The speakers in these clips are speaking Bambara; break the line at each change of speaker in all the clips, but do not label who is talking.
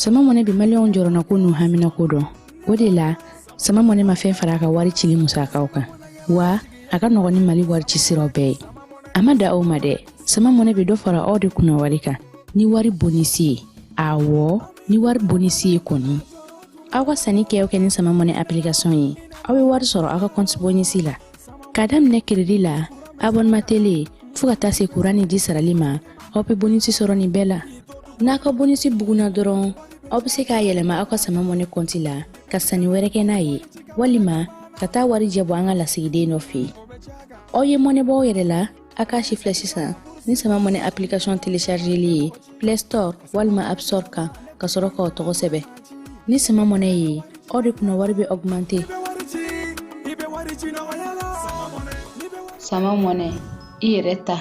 Sama Money bɛ maliyɛnw jɔrɔnako n'u haminako dɔn. O de la, Sama Money ma fɛn fara a ka wari cili musakaw kan. Wa a ka nɔgɔn ni Mali wari ci siraw bɛɛ ye. A ma da o ma dɛ, Sama Money bɛ dɔ fara aw de kunna wari kan ni wari bonisi ye. Awɔ, ni wari bonisi ye kɔni. Aw ka sanni kɛ o kɛ ni Sama Money application ye, aw bɛ wari sɔrɔ aw ka compte bonisi la. K'a daminɛ crédit la, abonnement télé, fo ka taa se kuran ni ji sarali ma, aw bɛ bonisi sɔrɔ nin bɛɛ la. N'a ka bonisi bugunna dɔrɔn, aw bɛ se k'a yɛlɛma aw ka Sama Money compte la ka sanni wɛrɛ kɛ n'a ye, walima ka taa wari jɛ bɔ an ka lasigiden dɔ fɛ yen. Aw ye mɔnɛ bɔ aw yɛrɛ la, a k'a si filɛ sisan ni Sama Money application téléchargeli ye Play Store walima App Store kan ka sɔrɔ k'aw tɔgɔ sɛbɛn. Ni Sama Money ye, aw de kunna wari bɛ augmenter. Sama Money, i yɛrɛ ta.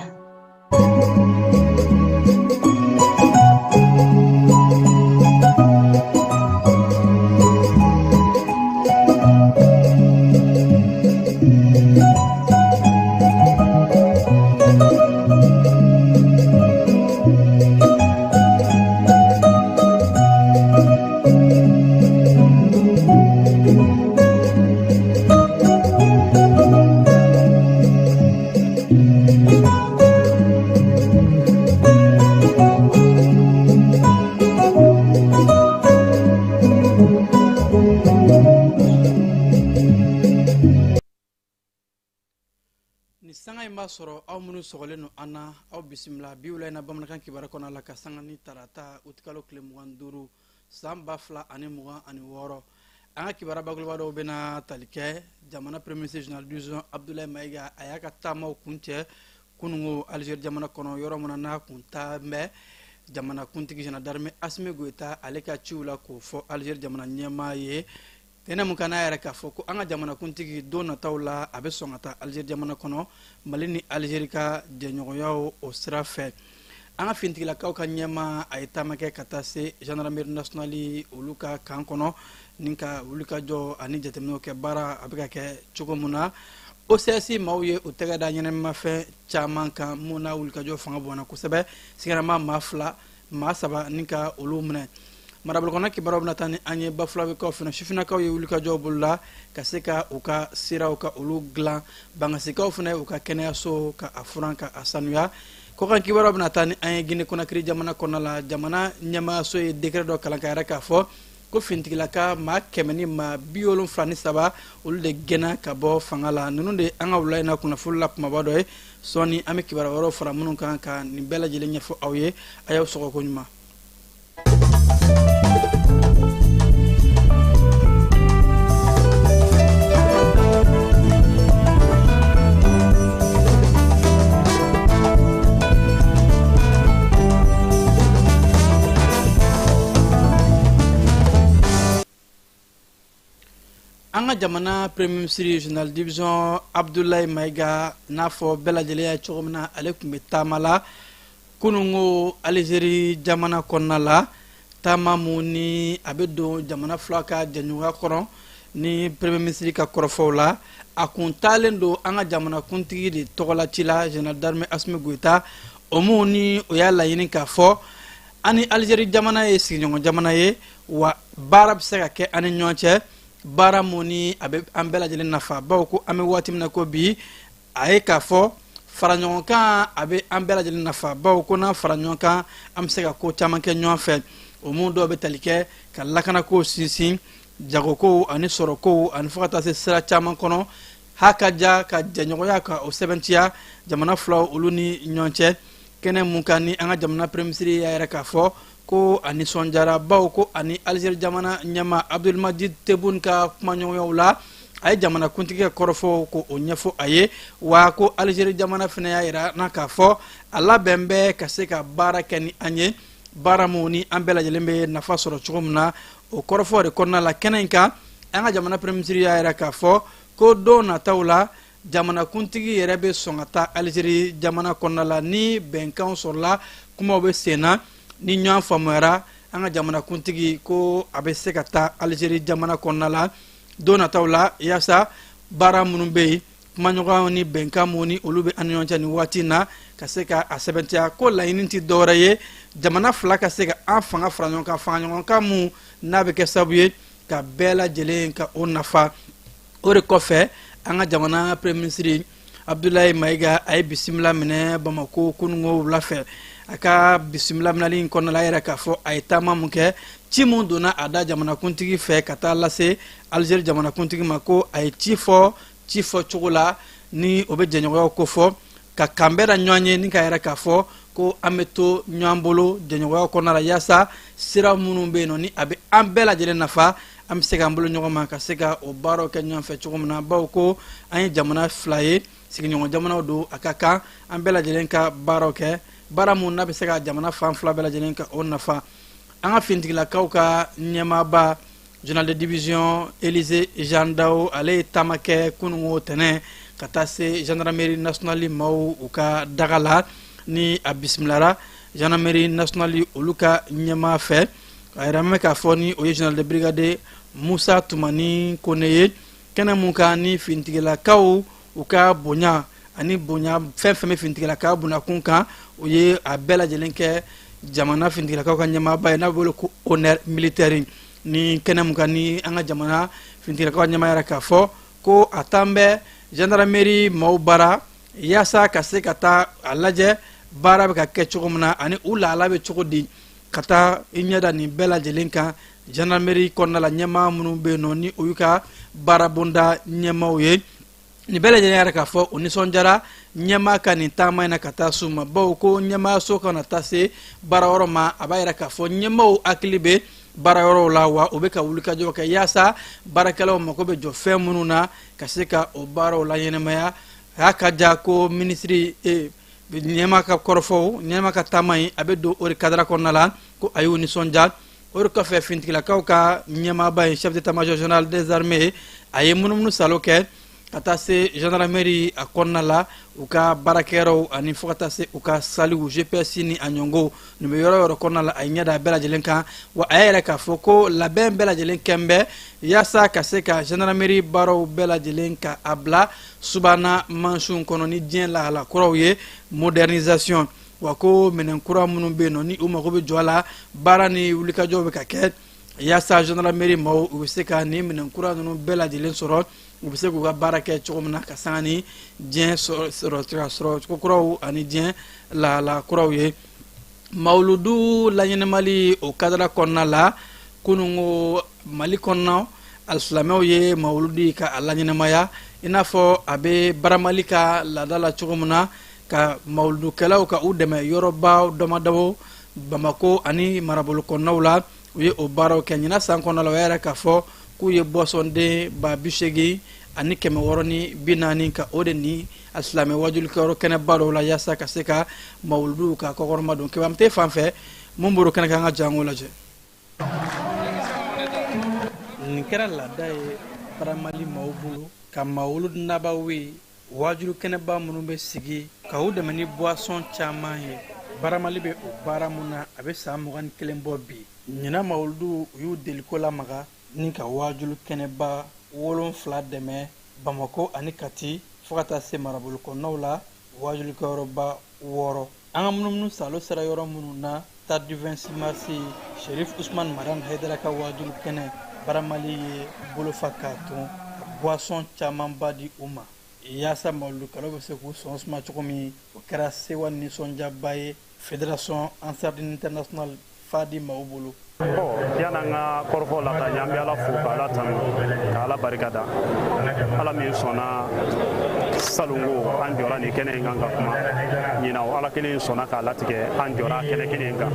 Ni sanga in b'a sɔrɔ aw minnu sɔgɔlen don an na, aw bisimila bi wula in na bamanankan kibaru kɔnɔ la ka sanga ni tarata utikalo tile 25 san 2026. An ka kibaru bakuruba dɔw bɛna tali kɛ jamana premier ministre général division Abdoulaye Maïga, a y'a ka taamaw kuncɛ kunungo Algérie jamana kɔnɔ, yɔrɔ min na n'a kun taa bɛ jamana kuntigi général d'armée Assimi Goïta, ale ka ciw la k'o fɔ Algérie jamana ɲɛmaa ye. Kɛnɛ mun kan n'a yɛrɛ k'a fɔ ko an ka jamanakuntigi don nataw la a bɛ sɔn ka taa Algérie jamana kɔnɔ, Mali ni Algérie ka jɛɲɔgɔnyaw o sira fɛ. An ka finitigilakaw ka ɲɛmaa, a ye taama kɛ ka taa se gendarmerie nationale olu ka camp kɔnɔ ni ka wulikajɔ ani jateminɛw kɛ baara a bɛ ka kɛ cogo min na. OCS maaw ye u tɛgɛ da ɲɛnamimafɛn caman kan mun na wulikajɔ fanga bonyana kosɛbɛ, sigarama maa fila maa saba ni ka olu minɛ. Marabolo kɔnɔ kibaruyaw bɛna taa ni an ye Bafulabekaw fana, sifinnakaw ye wulikajɔw boloda ka se ka u ka siraw ka olu dilan. Bangasikaw fana ye u ka kɛnɛyaso ka a furan ka a sanuya. Kɔkan kibaruyaw bɛna taa ni an ye Guinée Conakry jamana kɔnɔna la, jamana ɲɛmaayaso ye décret dɔ kalan ka yɛrɛ k'a fɔ ko finitigilaka maa 173 olu de gɛnna ka bɔ fanga la. Ninnu de an ka wula in na kunnafoni la kumaba dɔ ye. Sɔɔni an bɛ kibaruya wɛrɛw fara minnu kan ka nin bɛɛ lajɛlen ɲɛfɔ aw ye. A y'aw sɔgɔ ko ɲuman. An ka jamana premier ministre général division Abdoulaye Maïga, n'a fɔ bɛɛ lajɛlen ye cogo min na, ale tun bɛ taama la kunungo Algérie jamana kɔnɔna la, taama mun ni a bɛ don jamana fila ka jɛɲɔgɔnya kɔnɔ. Ni premier ministre ka kɔrɔfɔw la, a kun taalen don an ka jamana kuntigi de tɔgɔla ci la, général d'armée Assimi Goïta, o mun ni o y'a laɲini k'a fɔ an ni Algérie jamana ye sigiɲɔgɔn jamana ye, wa baara bɛ se ka kɛ an ni ɲɔgɔn cɛ, baara mun ni a bɛ an bɛɛ lajɛlen nafa, bawo ko an bɛ waati min na ko bi, a ye k'a fɔ fara ɲɔgɔn kan a bɛ an bɛɛ lajɛlen nafa, bawo ko n'an fara ɲɔgɔn kan an bɛ se ka ko caman kɛ ɲɔgɔn fɛ, o mun dɔw bɛ tali kɛ ka lakanako sinsin, jagokow ani sɔrɔkow, ani fo ka taa se sira caman kɔnɔ ha ka ja ka jɛɲɔgɔnya ka o sɛbɛntiya jamana filaw olu ni ɲɔgɔn cɛ. Kɛnɛ mun kan ni an ka jamana premier ministre y'a yɛrɛ k'a fɔ ko a nisɔndiyara, bawo ko ani Algérie jamana ɲɛmaa Abdelmadjid Tebboune ka kumaɲɔgɔnyaw la, a ye jamana kuntigi ka kɔrɔfɔw ko o ɲɛfɔ a ye, wa ko Algérie jamana fana y'a yira n'a k'a fɔ a labɛn bɛ ka se ka baara kɛ ni an ye, baara mun ni an bɛɛ lajɛlen bɛ nafa sɔrɔ cogo min na. O kɔrɔfɔ de kɔnɔna la, kɛnɛ in kan, an ka jamana premier ministre y'a yira k'a fɔ ko don nataw la jamanakuntigi yɛrɛ bɛ sɔn ka taa Algérie jamana kɔnɔna la ni bɛnkanw sɔrɔla, kumaw bɛ sen na, ni ɲɔgɔn faamuyara, an ka jamanakuntigi ko a bɛ se ka taa Algérie jamana kɔnɔna la don nataw la, yaasa baara minnu bɛ yen Kumaɲɔgɔnya ni bɛnkan mun ni olu bɛ an ni ɲɔgɔn cɛ nin waati na, ka se ka a sɛbɛntiya ko laɲini tɛ dɔwɛrɛ ye, jamana fila ka se ka an fanga fara ɲɔgɔn kan, fanga ɲɔgɔn kan mun n'a bɛ kɛ sababu ye ka bɛɛ lajɛlen ka o nafa. O de kɔfɛ, an ka jamana premier ministre Abdoulaye Mayiga, a ye bisimila minɛ Bamako kununko wula fɛ. A ka bisimila minɛli in kɔnɔna la, a yɛrɛ k'a fɔ a ye taama mun kɛ, ci mun donna a da jamanakuntigi fɛ ka taa lase Algérie jamanakuntigi ma, ko a ye ci fɔ ci fɔ cogo la ni o bɛ jɛɲɔgɔnyaw kofɔ, ka kanbɛn da ɲɔgɔn ye, ni ka yɛrɛ k'a fɔ ko an bɛ to ɲɔgɔn bolo jɛɲɔgɔnya kɔnɔna la, yaasa sira minnu bɛ yen nɔ ni a bɛ an bɛɛ lajɛlen nafa, an bɛ se k'an bolo ɲɔgɔn ma ka se ka o baaraw kɛ ɲɔgɔn fɛ cogo min na, bawo ko an ye jamana fila ye, sigiɲɔgɔn jamanaw don, a ka kan an bɛɛ lajɛlen ka baaraw kɛ, baara mun n'a bɛ se ka jamana fan fila bɛɛ lajɛlen ka o nafa. An ka finitigilakaw ka ɲɛmaaba, général de division Élisée Jean Dao, ale ye taama kɛ kununko tɛnɛ ka taa se gendarmerie nationale maaw u ka daga la, ni a bisimilara gendarmerie nationale olu ka ɲɛmaa fɛ. A yɛrɛ mɛn k'a fɔ ni o ye général de brigade Musa Tumani Kone ye. Kɛnɛ mun kan ni finitigilakaw u ka bonya ani bonya fɛn fɛn bɛ finitigilakaw bunakun kan, o ye a bɛɛ lajɛlen kɛ jamana finitigilakaw ka ɲɛmaaba ye, n'a bɛ wele ko honneur militaire. Ni kɛnɛ mun kan ni an ka jamana finitigilakaw ka ɲɛmaa yɛrɛ k'a fɔ ko a taan bɛ gendarmerie maaw bara yaasa ka se ka taa a lajɛ baara bɛ ka kɛ cogo min na ani u lahala bɛ cogo di, ka taa i ɲɛ da nin bɛɛ lajɛlen kan. Gendarmerie kɔnɔna la, ɲɛmaa minnu bɛ yen nɔ ni o y'u ka baarabonda ɲɛmaaw ye, nin bɛɛ lajɛlen yɛrɛ k'a fɔ o nisɔndiyara ɲɛmaa ka nin taama in na ka taa s'u ma, bawo ko ɲɛmaayaso kana taa se baara yɔrɔ ma, a b'a yɛrɛ k'a fɔ ɲɛmaaw hakili bɛ baara yɔrɔw la, wa u bɛ ka wulikajɔ kɛ yaasa baarakɛlaw mako bɛ jɔ fɛn minnu na, ka se ka o baaraw laɲɛnamaya. A y'a ka ja ko minisiri ɲɛmaa ka kɔrɔfɔw, ɲɛmaa ka taama in, a bɛ don o de kadara kɔnɔna la, ko a y'u nisɔndiya. O de kɔfɛ, finitigilakaw ka ɲɛmaaba ye, chef d'état-major général des armées, a ye munumunu salo kɛ ka taa se gendarmerie a kɔnɔna la, u ka baarakɛyɔrɔw ani fo ka taa se u ka saliw GPS ni a ɲɔngo nin bɛ yɔrɔ yɔrɔ kɔnɔna la. A ye ɲɛ da a bɛɛ lajɛlen kan, wa a y'a yɛrɛ k'a fɔ ko labɛn bɛɛ lajɛlen kɛn bɛ yaasa ka se ka gendarmerie baaraw bɛɛ lajɛlen ka a bila subahana mansinw kɔnɔ ni diɲɛ lahala kuraw ye, modernisation. Wa ko minɛn kura minnu bɛ yen nɔ ni u mago bɛ jɔ a la, baara ni wulikajɔw bɛ ka kɛ yaasa gendarmerie maaw u bɛ se ka nin minɛn kura ninnu bɛɛ lajɛlen sɔrɔ, u bɛ se k'u ka baara kɛ cogo min na ka sanga ni diɲɛ sɔrɔ cogo kuraw ani diɲɛ lahala kuraw ye. Mawuludu laɲɛnamali o kadara kɔnɔna la, kununko Mali kɔnɔna alisilamɛw ye mawuludi ka a laɲɛnamaya i n'a fɔ a bɛ Baramali ka laada la cogo min na, ka mawuludukɛlaw ka u dɛmɛ yɔrɔba damadɔ Bamako ani marabolo kɔnɔnaw la. U ye o baaraw kɛ ɲinan san kɔnɔna la. O yɛrɛ k'a fɔ k'u ye boisson den 80,640 ka o de ni alisilamɛ wajulikɛyɔrɔ kɛnɛba dɔw la, yaasa ka se ka mawuludu ka kɔkɔrɔma don. Kebamte fan fɛ, mun b'o kɛnɛ kan? An ka jango lajɛ. Nin kɛra laada ye Baramali maaw bolo, ka mawuludu nabawi waajulu kɛnɛba minnu bɛ sigi ka u dɛmɛ ni boisson caman ye. Baramali bɛ o baara mun na, a bɛ san 21 bɔ bi. Ɲinan mawuludu, u y'u deliko lamaga ni ka waajulu kɛnɛba 7 dɛmɛ Bamako ani Kati, fo ka taa se marabolo kɔnɔnaw la waajulikɛyɔrɔba 6. An ka munumunu salo sera yɔrɔ minnu na, stade du 26 mars, Sherif Usman Madan Haidara ka waajulu kɛnɛ, Baramali ye bolofa k'a ton ka boisson camanba di u ma yaasa mawuludukɛlaw bɛ se k'u sɔn suma cogo min. O kɛra sewa nisɔndiyaba ye Fédération Ansar Dine International Fadi maaw bolo.
Ɔ, yan'an ka kɔrɔfɔ la ka ɲɛ, an bɛ Ala fo ka Ala tanu ka Ala barika da, Ala min sɔnna salongo an jɔra nin kɛnɛ in kan ka kuma. Ɲinan o Ala kelen sɔnna k'a latigɛ, an jɔra kɛnɛ kelen in kan.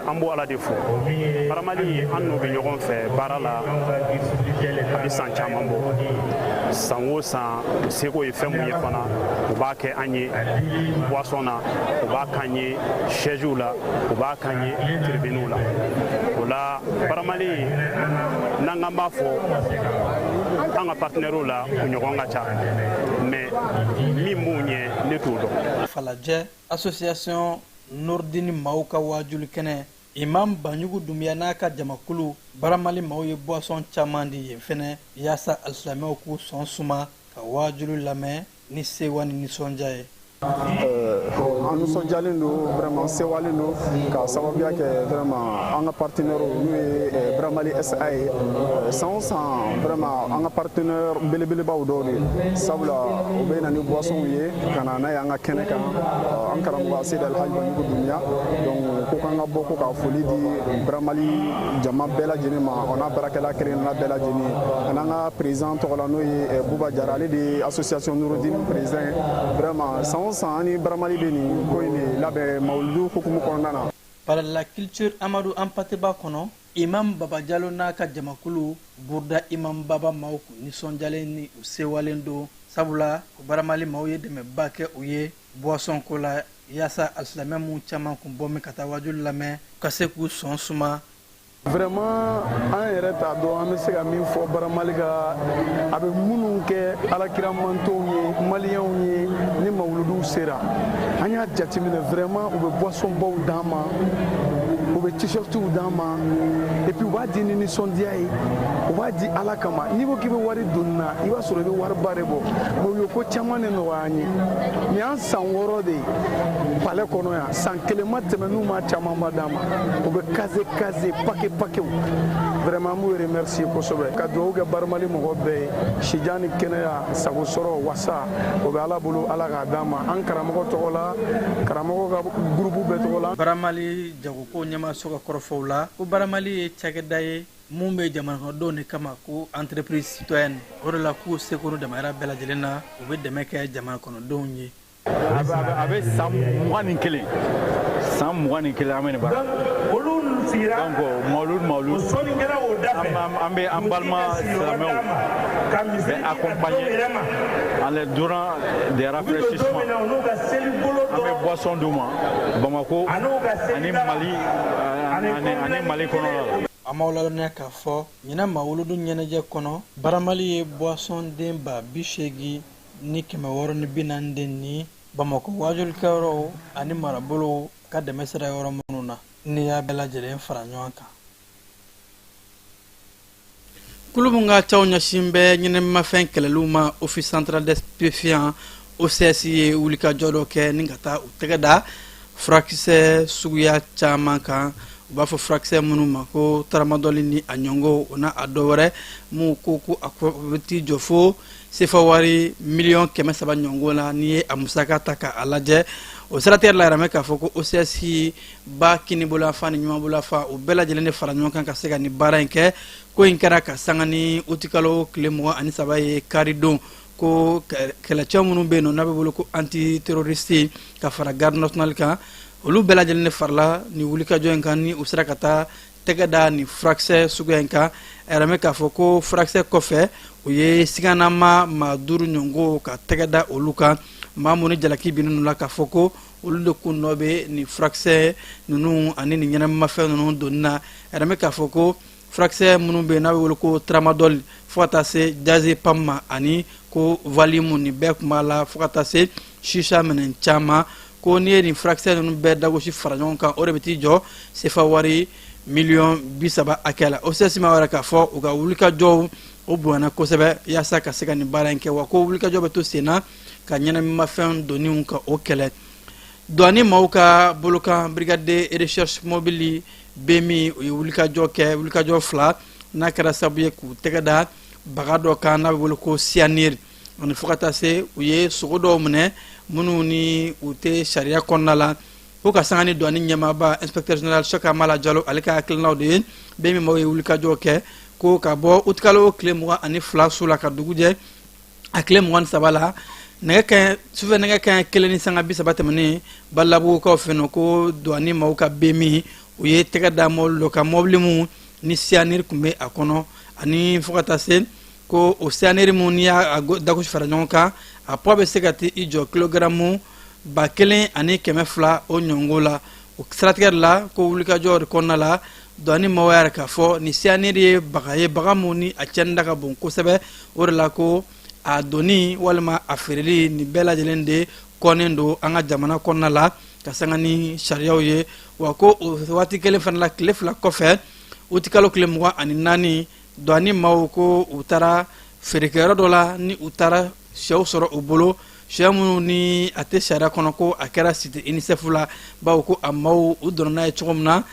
An b'o Ala de fo. Baramali, an n'u bɛ ɲɔgɔn fɛ baara la, a bɛ san caman bɔ. San o san, seko ye fɛn mun ye fana, u b'a kɛ an ye boisson na, u b'a k'an ye chaise la, u b'a k'an ye tribune la. O la, Baramali, n'an k'an b'a fɔ an ka partenaires la, u ɲɔgɔn ka ca, mais min b'u ɲɛ, ne t'o dɔn.
Falajɛ association Nordini maaw ka waajuli kɛnɛ, imam Banjugu Dunbiya n'a ka jamakulu, Baramali maaw ye boisson caman di yen fɛnɛ yaasa alisilamɛw k'u sɔn suma. ka waajulu lamɛn ni sewa ni nisɔndiya ye.
An nisɔndiyalen don vraiment, sewalen don ka sababuya kɛ vraiment an ka partenaire n'o ye Bramali SA ye. San o san, vraiment an ka partenaire belebelebaw dɔw de ye, sabula u bɛ na ni boissonw ye ka na n'a ye an ka kɛnɛ kan. An karamɔgɔ Seydi Alhaji Banjugu Dunbiya, donc ko k'an ka bɔ ko ka foli di Bramali jama bɛɛ lajɛlen ma, o n'a baarakɛla kelen-kelenna bɛɛ lajɛlen, ani an ka président tɔgɔ la, n'o ye Buba Jara, ale de ye association Nurudine président ye. Vraiment, san o san, an ni Bramali bɛ nin ko in de labɛn mawuludu hukumu kɔnɔna na.
Palais de la Culture Amadou Hampâté Bâ kɔnɔ, Imam Baba Jalo n'a ka jamakulu Burda Imam Baba maaw kun nisɔndiyalen ni u sewalen don, sabula o Baramali maaw ye dɛmɛba kɛ u ye boisson ko la, yaasa alisilamɛ mun caman kun bɔ min ka taa waajuli lamɛn, ka se k'u sɔn suma.
Vraiment, an yɛrɛ t'a dɔn an bɛ se ka min fɔ Baramali ka a bɛ minnu kɛ alakira mantonw ye, maliyɛnw ye. Ni mawuluduw sera, an y'a jateminɛ, vraiment u bɛ boisson baw d'an ma, u bɛ t-shirtiw d'an ma, et puis u b'a di ni nisɔndiya ye, u b'a di Ala kama. N'i ko k'i bɛ wari don na, i b'a sɔrɔ i bɛ wariba de bɔ, mais u ye ko caman de nɔgɔya an ye. Nin y'an san 6 de ye palais kɔnɔ yan, san kelen ma tɛmɛ n'u ma camanba d'an ma. U bɛ case case, paquet paquet. Vraiment, an b'u remercier kosɛbɛ, ka dugawu kɛ Baramali mɔgɔ bɛɛ ye, sijan ni kɛnɛya, sago sɔrɔ wasa, o bɛ Ala bolo, Ala k'a d'an ma, an karamɔgɔ tɔgɔ la, karamɔgɔ ka groupe bɛɛ tɔgɔ la.
Baramali jagoko ɲɛmaaso ka kɔrɔfɔw la, ko Baramali ye cakɛda ye mun bɛ jamana kɔnɔdenw de kama, ko entreprise citoyenne. O de la k'u seko ni damayira bɛɛ lajɛlen na, u bɛ dɛmɛ kɛ jamana kɔnɔdenw ye.
A bɛ san 21, san 21 an bɛ nin baara. Donc mawulud mawulud, an bɛ an balima silamɛw bɛ accompagner en les donnant des rafraîchissements. An bɛ boisson d'u ma Bamako ani Mali ani Mali kɔnɔna la.
An m'aw ladɔnniya k'a fɔ ɲinan mawuludu ɲɛnajɛ kɔnɔ, Baramali ye boisson den 80640 den ni Bamakɔ waajulikɛyɔrɔw ani marabolow ka dɛmɛ sira yɔrɔ minnu na, n'i y'a bɛɛ lajɛlen fara ɲɔgɔn kan. Kulu mun ka caw ɲɛsin bɛ ɲɛnɛmafɛn kɛlɛliw ma, Office central des stupéfiants, OCS ye wulikajɔ dɔ kɛ ni ka taa u tɛgɛ da furakisɛ suguya caman kan, u b'a fɔ furakisɛ minnu ma ko taramadɔli ni a ɲɔngɔw, o n'a a dɔ wɛrɛ mun ko a bɛ t'i jɔ fo sefa wari miliyɔn 300 ɲɔngɔn la. N'i ye a musaka ta k'a lajɛ, o siratigɛ la, yɛrɛ k'a fɔ ko OCS ba kinibolofa ni ɲumanbolofa, o bɛɛ lajɛlen de fara ɲɔgɔn kan ka se ka nin baara in kɛ. Ko in kɛra ka sanga ni utikalo tile 23 ye, kari don. Ko kɛlɛcɛ minnu bɛ yen nɔ n'a bɛ wele ko anti terroriste ka fara garde nationale kan, olu bɛɛ lajɛlen de farala nin wulikajɔ in kan ni u sera ka taa tɛgɛ da nin furakisɛ suguya in kan. A yɛrɛ k'a fɔ ko furakisɛ kɔfɛ, u ye siganama maa duuru ɲɔgɔn ka tɛgɛ da olu kan, maa minnu jalaki binnen la k'a fɔ ko olu de kun nɔ bɛ nin furakisɛ ninnu ani nin ɲɛnamafɛn ninnu donni na. A yɛrɛ k'a fɔ ko furakisɛ minnu bɛ yen n'a bɛ wele ko tramadol, fo ka taa se diazépam ma, ani ko valium, nin bɛɛ tun b'a la, fo ka taa se sisa minɛn caman. Ko n'i ye nin furakisɛ ninnu bɛɛ dagosi fara ɲɔgɔn kan, o de bɛ t'i jɔ sefa wari miliyɔn 30 hakɛ la. OCS ma yɛrɛ k'a fɔ u ka wulikajɔw o bonyana kosɛbɛ yaasa ka se ka nin baara in kɛ, wa ko wulikajɔ bɛ to sen na ka ɲɛnamimafɛn doniw ka o kɛlɛ. Douane maaw ka bolokan, brigade de recherche mobile BMI, u ye wulikajɔ kɛ, wulikajɔ fila n'a kɛra sababu ye k'u tɛgɛ da baga dɔ kan n'a bɛ wele ko cyanure, ani fo ka taa se u ye sogo dɔw minɛ minnu ni u tɛ sariya kɔnɔna la. Ko ka sanga ni douane ɲɛmaaba inspecteur général Cheikh Amala Jalo, ale ka hakilinaw de ye, BMI maaw ye wulikajɔ kɛ ko ka bɔ utikalo tile 22 su la ka dugu jɛ a tile 23 la, nɛgɛ kɛ sufɛ nɛgɛ kanɲɛ 1 ni sanga 30 tɛmɛnen, Balabugukaw fɛ yen, ko douane maaw ka BMI, u ye tɛgɛ da mɔbili dɔ kan, mɔbili mun ni cyanure tun bɛ a kɔnɔ, ani fo ka taa se ko o cyanure mun n'i y'a dagosi fara ɲɔgɔn kan, a poids bɛ se ka t'i jɔ kilogaramu 1200 o ɲɔngo la. O siratigɛ de la, ko wulikajɔ de kɔnɔna la, douane maaw y'a k'a fɔ ni cyanure ye baga ye, baga mun ni a cɛnni da ka bon kosɛbɛ. O de la ko a donni walima a feereli, nin bɛɛ lajɛlen de kɔnnen don an ka jamana kɔnɔna la ka sanga ni sariyaw ye. Wa ko o waati kelen fana la, tile 2 kɔfɛ, utikalo tile 24, douane maaw ko u taara feerekɛyɔrɔ dɔ la ni u taara sɛw sɔrɔ u bolo, sɛ minnu ni a tɛ sariya kɔnɔ, ko a kɛra cité UNICEF la, bawo ko a maaw u donna n'a ye cogo min na,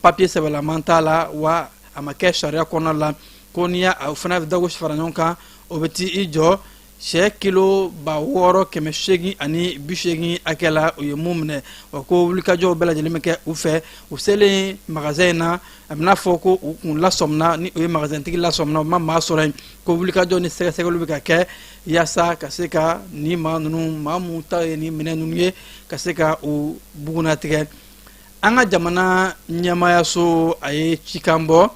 papiye sɛbɛlaman t'a la, wa a ma kɛ sariya kɔnɔna la. Ko n'i y'a fana dago fara ɲɔgɔn kan, o bɛ t'i i jɔ sɛ kilo 6880 hakɛ la, u ye mun minɛ. Wa ko wulikajɔw bɛɛ lajɛlen bɛ kɛ u fɛ. U selen magasin in na, a bɛna fɔ ko u kun lasɔmina ni o ye magasintigi lasɔmina, u ma maa sɔrɔ yen. Ko wulikajɔ ni sɛgɛsɛgɛliw bɛ ka kɛ yaasa ka se ka ni maa ninnu, maa mun ta ye ni minɛn ninnu ye, ka se ka u bugunnatigɛ. An ka jamana ɲɛmaayaso, a ye cikan bɔ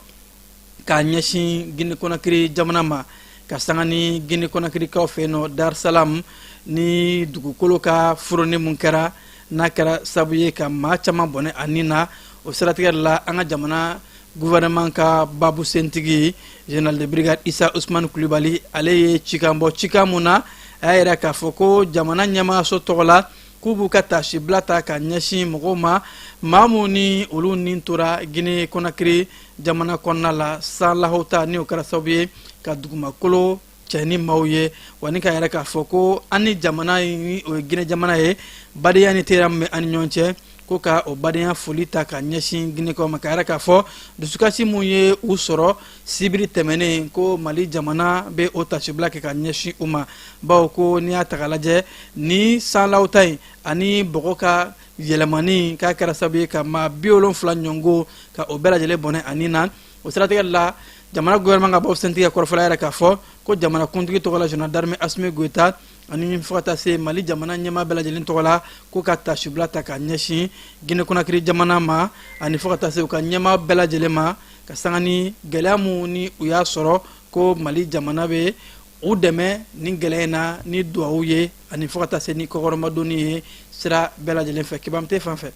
k'a ɲɛsin Gine Kɔnakiri jamana ma, ka sanga ni Gine Kɔnakirikaw fɛ yen nɔ Dar Salam ni dugukolo ka furoni mun kɛra, n'a kɛra sabu ye ka maa caman bɔnɛ a ni na. O siratigɛ la, an ka jamana gouvernement ka babu sentigi, général de brigade Isa Usman Kulibali, ale ye cikan bɔ. Cikan mun na, a y'a yira k'a fɔ ko jamana ɲɛmaayaso tɔgɔ la, k'u b'u ka taasibila ta ka ɲɛsin mɔgɔw ma, maa mun ni olu ni tora Gine Kɔnakiri jamana kɔnɔna la san lahawuta ni o kɛra sababu ye ka dugumakolo cɛ ni maaw ye. Wa ni k'a yɛrɛ k'a fɔ ko an ni jamana ni o ye Ginɛ jamana ye, badenya ni teriya min bɛ an ni ɲɔgɔn cɛ, ko ka o badenya foli ta ka ɲɛsin Ginɛkaw ma, ka yɛrɛ k'a fɔ dusukasi mun ye u sɔrɔ sibiri tɛmɛnen, ko Mali jamana bɛ o tasibila kɛ ka ɲɛsin u ma, bawo ko n'i y'a ta k'a lajɛ, ni san lawuta in ani bɔgɔ ka yɛlɛmani k'a kɛra sababu ye ka maa 70 ɲɔgɔn ka o bɛɛ lajɛlen bɔnɛ a ni na. O siratigɛ la, jamana gouvernement ka bɔ sentigi kɔrɔfɔla yɛrɛ k'a fɔ ko jamana kuntigi tɔgɔ la, général d'armée Asimi Goyita, ani fo ka taa se Mali jamana ɲɛmaa bɛɛ lajɛlen tɔgɔ la, ko ka tasibila ta ka ɲɛsin Gine Konakiri jamana ma, ani fo ka taa se u ka ɲɛmaa bɛɛ lajɛlen ma, ka sanga ni gɛlɛya mun ni u y'a sɔrɔ, ko Mali jamana bɛ u dɛmɛ ni gɛlɛya in na ni duwawu ye, ani fo ka taa se ni kɔkɔrɔmadonni ye sira bɛɛ lajɛlen fɛ. Kibamte fan fɛ.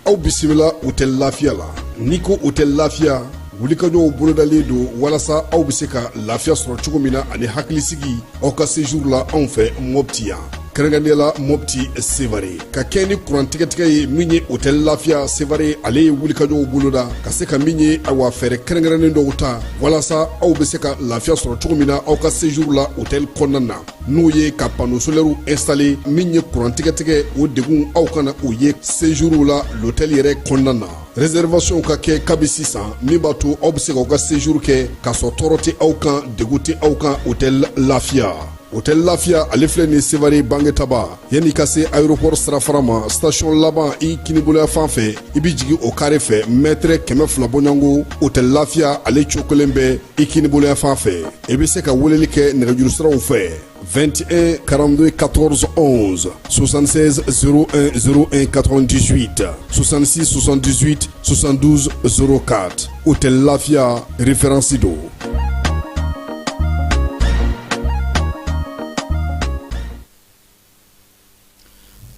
Aw bisimila Hôtel Lafiya la. N'i ko Hôtel Lafiya, wulikajɔw bolodalen don walasa aw bɛ se ka lafiya sɔrɔ cogo min na ani hakilisigi aw ka séjour la anw fɛ Mɔpti yan, kɛrɛnkɛrɛnnenya la Mɔpti Sevare. Ka kɛ ni kuran tigɛtigɛ ye min ye, Hôtel Lafiya Sevare, ale ye wulikajɔw boloda ka se ka min ye, awa, fɛɛrɛ kɛrɛnkɛrɛnnen dɔw ta walasa aw bɛ se ka lafiya sɔrɔ cogo min na aw ka séjour la hôtel kɔnɔna na, n'o ye ka panneau solaire installé. Min ye kuran tigɛtigɛ, o degun aw kana o ye séjour la l'hôtel yɛrɛ kɔnɔna na. Réservation ka kɛ kabi sisan, min b'a to aw bɛ se k'aw ka séjour kɛ k'a sɔrɔ tɔɔrɔ tɛ aw kan, degun tɛ aw kan. Hôtel Lafiya, Hôtel Lafiya, ale filɛ nin Sevare Bangetaba, yanni ka se aéroport sirafara ma, station laban i kiniboloya fan fɛ, i bɛ jigin o carré fɛ, mètre 200 bɔɲɔgɔnko, Hôtel Lafiya ale cokolen bɛ i kiniboloya fan fɛ. I bɛ se ka weleli kɛ nɛgɛjuru siraw fɛ: 21 42 14 11, 76 01 01 98, 66 78 72 04. Hôtel Lafia, référence do.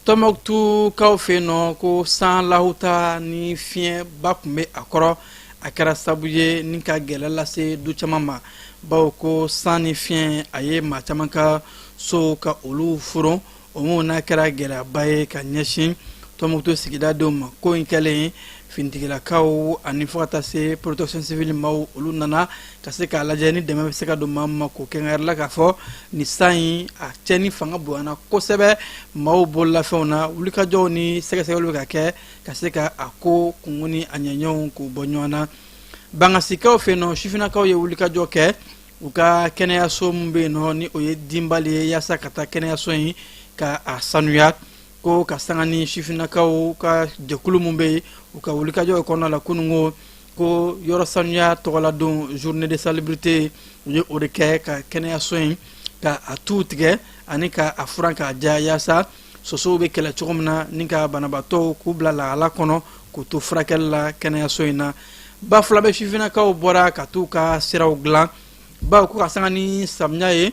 Tɔnbɔkutukaw fɛ yen nɔ, ko san lahuta ni fiɲɛba tun bɛ a kɔrɔ, a kɛra sabu ye ni ka gɛlɛya lase du caman ma, bawo ko san ni fiɲɛ a ye maa caman ka sow ka olu furon. O mun n'a kɛra gɛlɛyaba ye ka ɲɛsin Tɔnbɔkutu sigidadenw ma. Ko in kɛlen, finitigilakaw ani fo ka taa se protection civile maaw, olu nana ka se k'a lajɛ ni dɛmɛ bɛ se ka don maa ma k'o kɛ. Nka yɛrɛ la k'a fɔ nin san in a cɛnni fanga bonyana kosɛbɛ maaw bololafɛnw na. Wulikajɔw ni sɛgɛsɛgɛliw bɛ ka kɛ ka se ka a ko kungo ni a ɲɛɲɛw k'u bɔ ɲɔgɔn na. Bangasikaw fɛ yen nɔ, sifinnakaw ye wulikajɔ kɛ u ka kɛnɛyaso min bɛ yen nɔ, ni o ye Dinbali ye, yaasa ka taa kɛnɛyaso in ka a sanuya. Ko ka sanga ni sifinnakaw ka jɛkulu min bɛ yen, u ka wulikajɔ kɔnɔna la kununko, ko yɔrɔ sanuya tɔgɔladon, journée de salubrité, u ye o de kɛ ka kɛnɛyaso in ka a tuw tigɛ ani ka a furan k'a ja, yaasa sosow bɛ kɛlɛ cogo min na ni ka banabaatɔw k'u bila lahala kɔnɔ k'u to furakɛli la kɛnɛyaso in na. Bafulabɛ sifinnakaw bɔra ka t'u ka siraw dilan, bawo ko ka sanga ni samiya ye,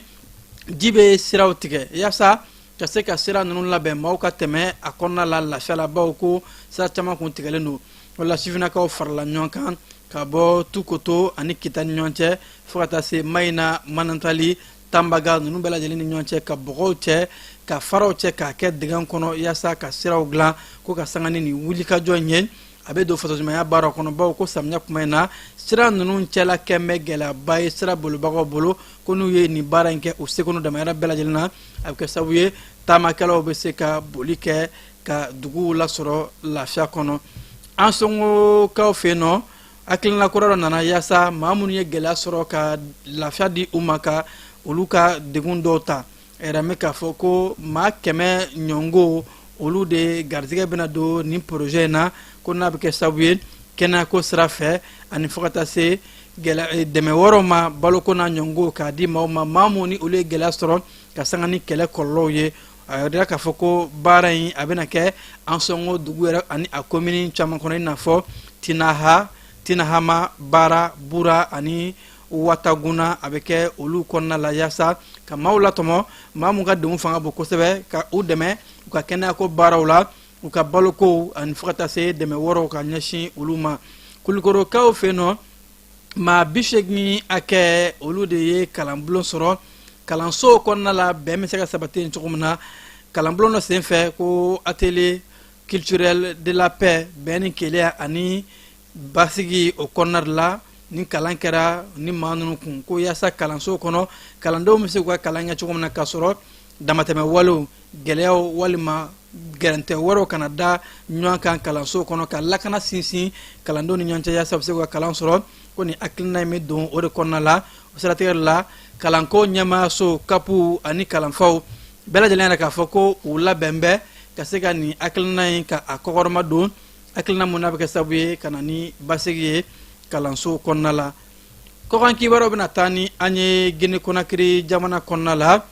ji bɛ siraw tigɛ. Yaasa ka se ka sira ninnu labɛn, maaw ka tɛmɛ a kɔnɔna la lafiya la, bawo ko sira caman kun tigɛlen don. Wala sifinnakaw farala ɲɔgɔn kan ka bɔ Tukoto ani Kita ni ɲɔgɔn cɛ, fo ka taa se Mayina, Manantali, Tanbaga ninnu bɛɛ lajɛlen ni ɲɔgɔn cɛ, ka bɔgɔw cɛ, ka faraw cɛ k'a kɛ dingɛ kɔnɔ, yaasa ka siraw dilan. Ko ka sanga ni nin wulikajɔ in ye. A bɛ don fasoɲumanya baara kɔnɔ, bawo ko samiya kuma in na, sira ninnu cɛla kɛn bɛ gɛlɛyaba ye sira bolibagaw bolo. Ko n'u ye nin baara in kɛ u seko n'u damayira bɛɛ lajɛlen na, a bɛ kɛ sababu ye taamakɛlaw bɛ se ka boli kɛ ka duguw lasɔrɔ lafiya kɔnɔ. Ansongokaw fɛ yen nɔ, hakilina kura dɔ nana yaasa maa minnu ye gɛlɛya sɔrɔ, ka lafiya di u ma, ka olu ka degun dɔw ta. A yɛrɛ bɛ k'a fɔ ko maa 100 ɲɔngo, olu de garijɛgɛ bɛna don nin projet in na, ko n'a bɛ kɛ sababu ye kɛnɛyako sira fɛ ani fo ka taa se dɛmɛ wɛrɛw ma, baloko n'a ɲɔngo, k'a di maaw ma, maa minnu ni olu ye gɛlɛya sɔrɔ ka sanga ni kɛlɛ kɔlɔlɔw ye. A yɛrɛ k'a fɔ ko baara in a bɛna kɛ Ansongo dugu yɛrɛ ani a komini caman kɔnɔ, i n'a fɔ Tinaha, Tinahama, Bara, Bura ani Wataguna. A bɛ kɛ olu kɔnɔna la yaasa ka maaw latɔmɔ, maa mun ka degun fanga bon kosɛbɛ, ka u dɛmɛ u ka kɛnɛyako baaraw la, u ka balokow ani fo ka taa se dɛmɛ wɛrɛw ka ɲɛsin olu ma. Kulukorokaw fɛ yen nɔ, maa 80 hakɛ, olu de ye kalanbulon sɔrɔ kalanso kɔnɔna la, bɛn bɛ se ka sabati yen cogo min na, kalanbulon dɔ senfɛ ko atelier culturel de la paix, bɛn ni kelenya ani basigi. O kɔnɔna de la ni kalan kɛra ni maa ninnu kun, ko yaasa kalanso kɔnɔ kalandenw bɛ se k'u ka kalan kɛ cogo min na, k'a sɔrɔ damatɛmɛ walew, gɛlɛyaw walima gɛrɛntɛ wɛrɛw kana da ɲɔgɔn kan kalanso kɔnɔ, ka lakana sinsin kalandenw ni ɲɔgɔn cɛ yaasa u bɛ se k'u ka kalan sɔrɔ. Ko nin hakilina in bɛ don o de kɔnɔna la. O siratigɛ la, kalanko ɲɛmaayaso CAP ani kalanfaw bɛɛ lajɛlen yɛrɛ k'a fɔ ko u labɛn bɛ ka se ka nin hakilina in ka a kɔkɔrɔma don, hakilina mun n'a bɛ kɛ sababu ye ka na ni basigi ye kalanso kɔnɔna la. Kɔkan kibaruyaw bɛna taa ni an ye Gine Konakiri jamana kɔnɔna la.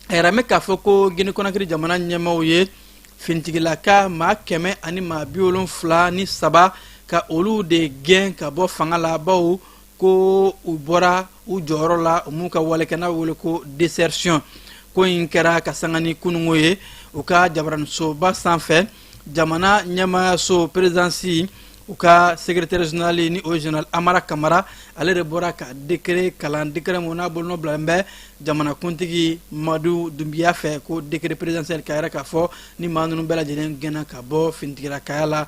A yɛrɛ bɛ k'a fɔ ko Gine Konakiri jamana ɲɛmaaw ye finitigilaka maa 173 ka olu de gɛn ka bɔ fanga la, bawo ko u bɔra u jɔyɔrɔ la, u m'u ka wale kɛ, n'a bɛ wele ko désertion. Ko in kɛra ka sanga ni kunungo ye u ka jabaranisoba sanfɛ. Jamana ɲɛmaayaso présidence, u ka secrétaire général ni o ye général Amara Kamara, ale de bɔra ka décret kalan, décret mun n'a bolonɔ bilalen bɛ jamanakuntigi Mamadi Doumbouya fɛ, ko décret présidentiel, k'a yɛrɛ k'a fɔ ni maa ninnu bɛɛ lajɛlen gɛnna ka bɔ finitigilakaya la.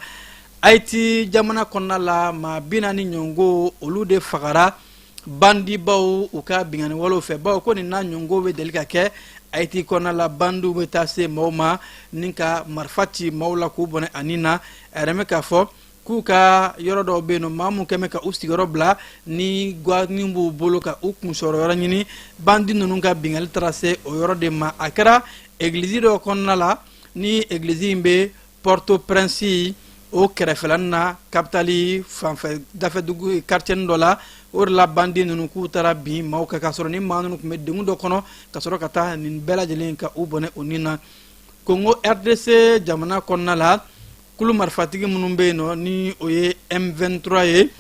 Haiti jamana kɔnɔna la, maa 40 ɲɔngo, olu de fagara bandibaw u ka binkanni walew fɛ, bawo ko nin n'a ɲɔngo bɛ deli ka kɛ Haiti kɔnɔna la. Bandiw bɛ taa se maaw ma ni ka marifa ci maaw la k'u bɔnɛ a ni na. A yɛrɛ bɛ k'a fɔ k'u ka yɔrɔ dɔw bɛ yen nɔ, maa mun kɛn bɛ ka u sigiyɔrɔ bila ni gwanin b'u bolo ka u kunsɔrɔ yɔrɔ ɲini, bandi ninnu ka binkanni taara se o yɔrɔ de ma. A kɛra egilizi dɔ kɔnɔna la, ni egilizi in bɛ Port-au-Prince o kɛrɛfɛla na, capitale fanfɛ dafɛdugu quartier dɔ la. O de la bandi ninnu k'u taara bin maaw kan, k'a sɔrɔ ni maa ninnu tun bɛ degun dɔ kɔnɔ, ka sɔrɔ ka taa nin bɛɛ lajɛlen ka u bɔnɛ u ni na. Congo RDC jamana kɔnɔna la, kulu marifatigi minnu bɛ yen nɔ, ni o ye M23 ye,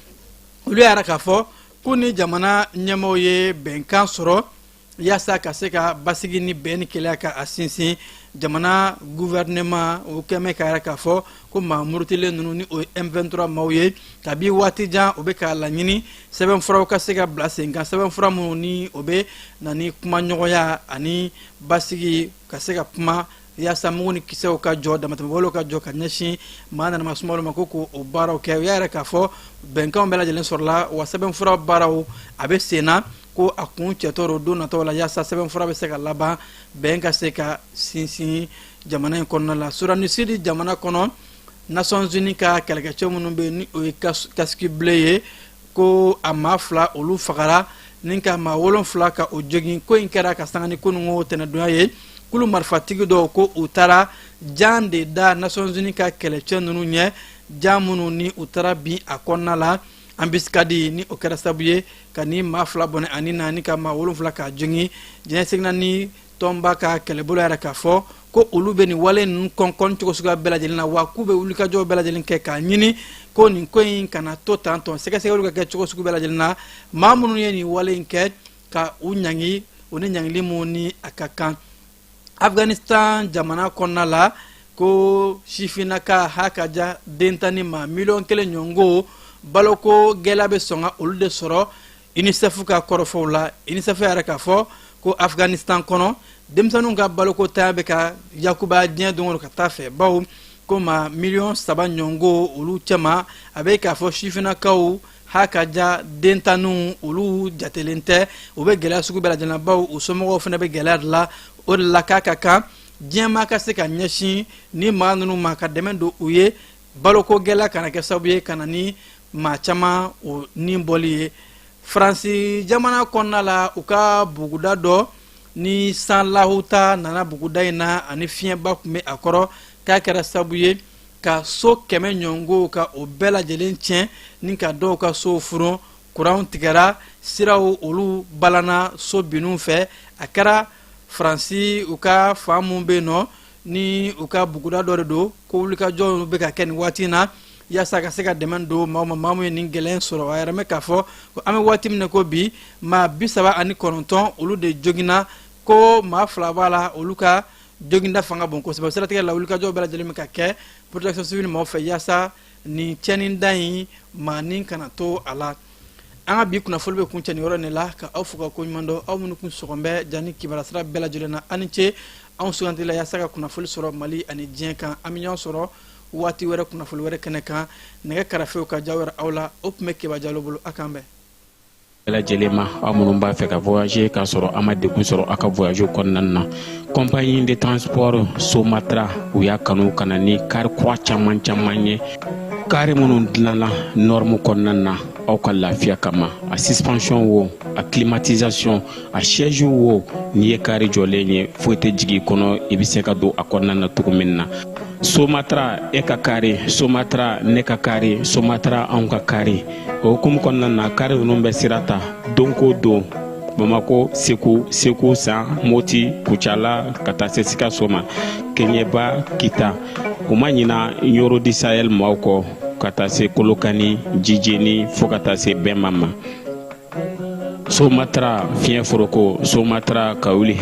olu y'a yira k'a fɔ k'u ni jamana ɲɛmaaw ye bɛnkan sɔrɔ yaasa ka se ka basigi ni bɛn ni kelenya ka a sinsin. Jamana gouvernement o kɛmɛ k'a yira k'a fɔ ko maa murutilen ninnu, ni o ye M23 maaw ye, kabi waati jan o bɛ k'a laɲini sɛbɛnfuraw ka se ka bila sen kan, sɛbɛnfura minnu ni o bɛ na ni kumaɲɔgɔnya ani basigi, ka se ka kuma yaasa mugu ni kisɛw ka jɔ, damatɛmɛwalew ka jɔ ka ɲɛsin maa nanama sumaworo ma, ko k'o baaraw kɛ. U y'a yira k'a fɔ bɛnkanw bɛɛ lajɛlen sɔrɔla, wa sɛbɛnfura baaraw a bɛ sen na, ko a kun cɛtɔ don don nataw la yaasa sɛbɛnfura bɛ se ka laban, bɛn ka se ka sinsin jamana in kɔnɔna la. Soudan du Sud jamana kɔnɔ, Nations Unies ka kɛlɛkɛcɛ minnu bɛ yen, ni o ye casque bleu ye, ko a maa fila olu fagara ni ka maa wolonfila ka o jogin. Ko in kɛra ka sanga ni kunungo tɛnɛdonya ye. Kulu marifatigi dɔw ko u taara jan de da Nations Unies ka kɛlɛcɛ ninnu ɲɛ, jan minnu ni u taara bin a kɔnɔna la embuscade, ni o kɛra sababu ye ka ni maa fila bɔnɛ ani na ni ka maa wolonfila k'a jogin. Diɲɛ seleke naani tɔnba ka kɛlɛbolo yɛrɛ k'a fɔ ko olu bɛ nin wale ninnu kɔnkɔn cogo suguya bɛɛ lajɛlen na, wa k'u bɛ wulikajɔw bɛɛ lajɛlen kɛ k'a ɲini ko nin ko in kana to tan tɔn, sɛgɛsɛgɛliw ka kɛ cogo sugu bɛɛ lajɛlen na, maa minnu ye nin wale in kɛ ka u ɲangi, o ni ɲangili mun ni a ka kan. Afghanistan jamana kɔnɔna la, ko sifinnaka ha ka ja den tan ni maa 1 miliyɔn ɲɔngo, baloko gɛlɛya bɛ sɔn ka olu de sɔrɔ. UNICEF ka kɔrɔfɔw la, UNICEF yɛrɛ k'a fɔ ko Afghanistan kɔnɔ, denmisɛnninw ka baloko tanya bɛ ka yakubaya diɲɛ don o don ka taa fɛ, bawo ko Ko maa miliyɔn 3 ɲɔgɔn olu cɛma, a bɛ k'a fɔ sifinnakaw ha ka ja, dentanninw olu jatelen tɛ. U bɛ gɛlɛya sugu bɛɛ lajɛlen, baw u somɔgɔw fana bɛ gɛlɛya de la. O de la k'a ka kan diɲɛmaa ka se ka ɲɛsin ni maa ninnu ma ka dɛmɛ don u ye, baloko gɛlɛya kana kɛ sababu ye ka na ni maa caman o ni bɔli ye. Faransi jamana kɔnɔna la, u ka buguda dɔ ni san lahuta nana buguda in na ani fiɲɛba tun bɛ a kɔrɔ, k'a kɛra sababu ye ka so 100 ɲɔgɔnko ka o bɛɛ lajɛlen tiɲɛ ni ka dɔw ka sow furon. Kuranw tigɛra, siraw olu balana so binw fɛ. A kɛra Faransi u ka fan mun bɛ yen nɔ ni u ka buguda dɔ de don, ko wulikajɔw bɛ ka kɛ nin waati in na yaasa ka se ka dɛmɛ don maaw ma, maa mun ye nin gɛlɛya sɔrɔ. A yɛrɛ mɛn k'a fɔ ko an bɛ waati min na ko bi, maa 39 olu de joginna, ko maa fila b'a la, olu ka joginda fanga bon kosɛbɛ. Siratigɛ la, wulikajɔw bɛɛ lajɛlen bɛ ka kɛ protection civile maaw fɛ yaasa nin tiɲɛni in maa ni kana to a la. An ka bi kunnafoni bɛ kuncɛ nin yɔrɔ de la, ka aw fo ka ko ɲuman dɔn, aw minnu kun sɔgɔn bɛ jani kibaruya sira bɛɛ lajɛlen na. Aw ni ce anw sugandi la yaasa ka kunnafoni sɔrɔ Mali ani diɲɛ kan. An bɛ ɲɔgɔn sɔrɔ waati wɛrɛ, kunnafoni wɛrɛ kɛnɛ kan. Nɛgɛ karafew ka jaw aw la, o tun bɛ Keba Jalo bolo. A k'an bɛn.
Bɛɛ lajɛlen ma, aw minnu b'a fɛ ka voyager k'a sɔrɔ a ma degun sɔrɔ aw ka voyage kɔnɔna na, compagnie de transport Somatra u y'a kanu ka na ni kari kura caman caman ye, kari minnu dilanna norme kɔnɔna na aw ka lafiya kama. A suspension wo, a climatisation, a siège wo, n'i ye kari jɔlen ye, foyi tɛ jigin i kɔnɔ, i bɛ se ka don a kɔnɔna na cogo min na. Somatra e ka kari, Somatra ne ka kari, Somatra anw ka kari. O hukumu kɔnɔna na, kari ninnu bɛ sira ta don ko don Bamako, Segu, Segu San, Moti, Kucala, ka taa se Sikaso ma, Keɲeba, Kita. U ma ɲina Ɲoro du Sahel maaw kɔ, ka taa se Kolokani, Jijeni, fo ka taa se Bɛnba ma. Somatra fiɲɛ foroko, Somatra ka wuli.